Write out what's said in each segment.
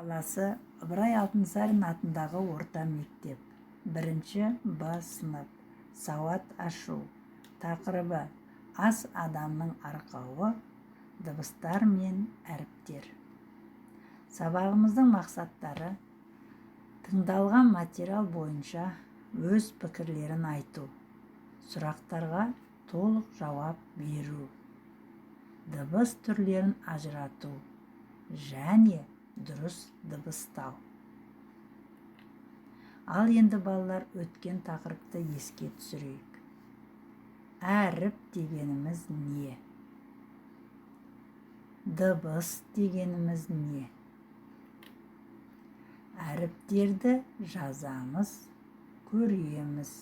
Қаласы, Ыбырай Алтынсарин атындағы орта мектеп, бірінші Б сынып. Сауат ашу тақырыбы: ас адамның арқауы, дыбыстар мен әріптер. Сабағымыздың мақсаттары: тыңдалған материал бойынша өз пікірлерін айту, сұрақтарға толық жауап беру, дыбыс түрлерін ажырату және дұрыс дыбыстау. Ал енді, балалар, өткен тақырыпты еске түсірейік. Әріп дегеніміз не? Дыбыс дегеніміз не? Әріптерді жазамыз, көреміз,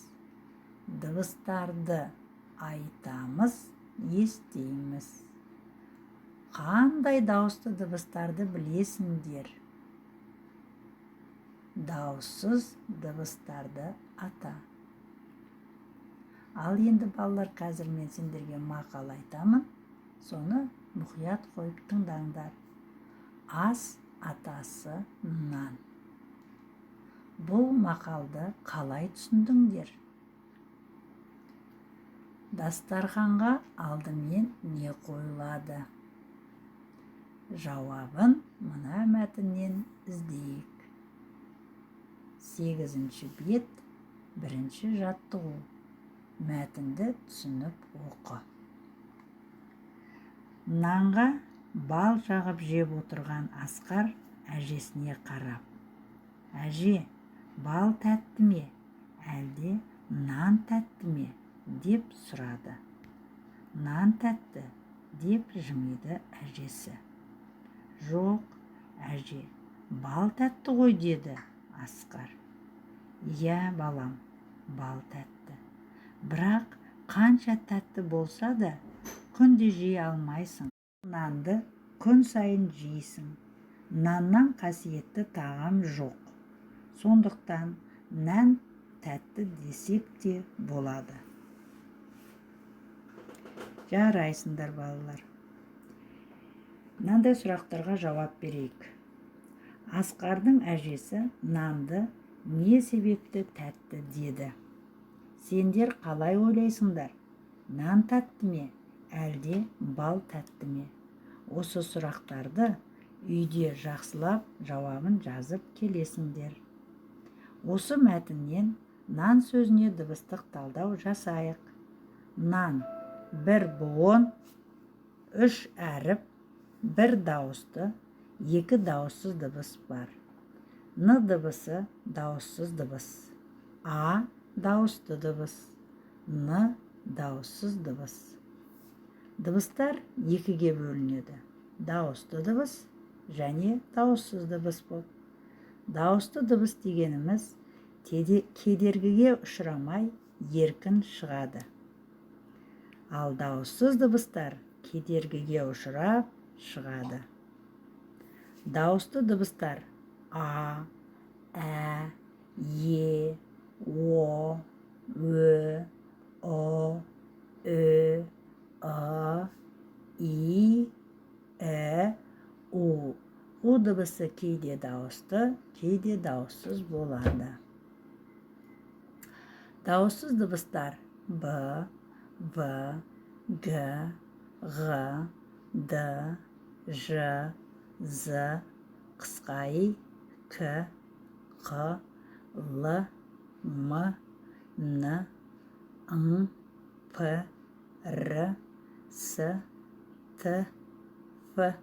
дыбыстарды айтамыз, естиміз. Қандай дауысты дыбыстарды білесіңдер? Дауыссыз дыбыстарды ата. Ал енді, балалар, қазір мен сендерге мақал айтамын, соны мұқият қойып тыңдаңдар. Ас атасы нан. Бұл мақалды қалай түсіндіңдер? Дастарханға алдымен не қойылады? Жауабын мына мәтіннен іздейік. 8-бет, бірінші жаттығу. Мәтінді түсініп оқы. Нанға бал жағып жеп отырған Асқар әжесіне қарап: «Әже, бал тәтті ме, әлде нан тәтті ме?» – деп сұрады. «Нан тәтті», – деп жымиды әжесі. «Жоқ, әже, бал тәтті ғой», – деді Асқар. «Иә, балам, бал тәтті. Бірақ қанша тәтті болса да, күнде жей алмайсың. Нанды күн сайын жейсің. Наннан қасиетті тағам жоқ. Сондықтан нан тәтті десек те болады». Жарайсыңдар, балалар. Мынандай сұрақтарға жауап берейік. Асқардың әжесі нанды не себепті тәтті деді? Сендер қалай ойлайсыңдар, нан тәтті ме, әлде бал тәтті ме? Осы сұрақтарды үйде жақсылап жауабын жазып келесіңдер. Осы мәтіннен нан сөзіне дыбыстық талдау жасайық. Нан – бір буын, үш әріп, бір дауысты, екі дауыссыз дыбыс бар. Н дыбысы дауыссыз дыбыс, а дауысты дыбыс, н дауыссыз дыбыс. Дыбыстар екіге бөлінеді: дауысты дыбыс және дауыссыз дыбыс болып. Дауысты дыбыс дегеніміз кедергіге ұшырамай, еркін шығады. Ал дауыссыз дыбыстар кедергіге ұшырап шығады. Дауысты дыбыстар: а, ә, е, о, ө, ұ, ү, ы, и, і, у. У дыбысы кейде дауысты, кейде дауыссыз болады. Дауыссыз дыбыстар: б, в, г, ғ, д, ж, з, қысқа и, к, қ, л, м, н, ң, п, р, с, т, ф,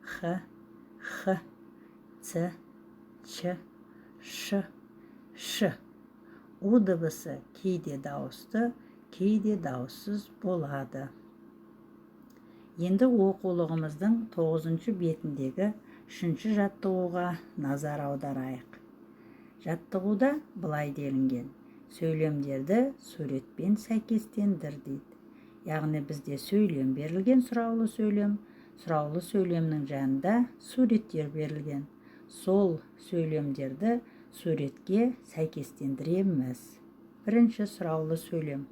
х, х, ц, ч, ш, ш. У дыбысы кейде дауысты, кейде дауыссыз болады. Енді оқулығымыздың 9-бетіндегі үшінші жаттығуға назар аударайық. Жаттығуда былай делінген: «Сөйлемдерді суретпен сәйкестендір», – дейді. Яғни бізде сөйлем берілген, сұраулы сөйлем. Сұраулы сөйлемнің жанында суреттер берілген. Сол сөйлемдерді суретке сәйкестендіреміз. Бірінші сұраулы сөйлем: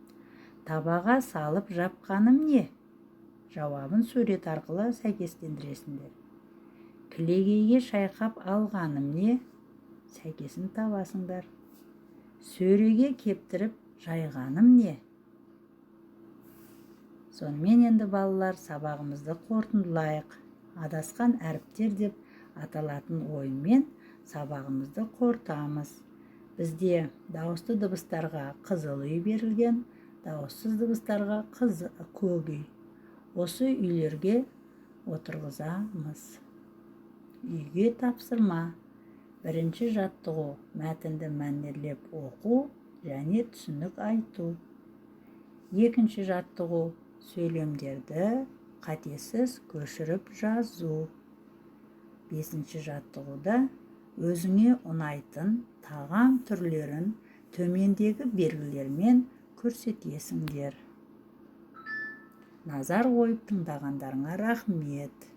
«Табаға салып жапқаным не?» Жауабын сурет арқылы сәйкестендіресіңдер. Кілегейге шайқап алғаным не? Сәйкесін табасыңдар. Сөреге кептіріп жайғаным не? Сонымен, енді, балалар, сабағымызды қорытындылайық. «Адасқан әріптер» деп аталатын ойынмен сабағымызды қорытамыз. Бізде дауысты дыбыстарға қызыл үй берілген, дауыссыз дыбыстарға көк үй. Осы үйлерге отырғызамыз. Үйге тапсырма. Бірінші жаттығу: мәтінді мәнерлеп оқу және түсінік айту. Екінші жаттығу: сөйлемдерді қатесіз көшіріп жазу. Бесінші жаттығуда өзіңе ұнайтын тағам түрлерін төмендегі белгілермен көрсетесіңдер. Назар қойып тыңдағандарыңа рахмет.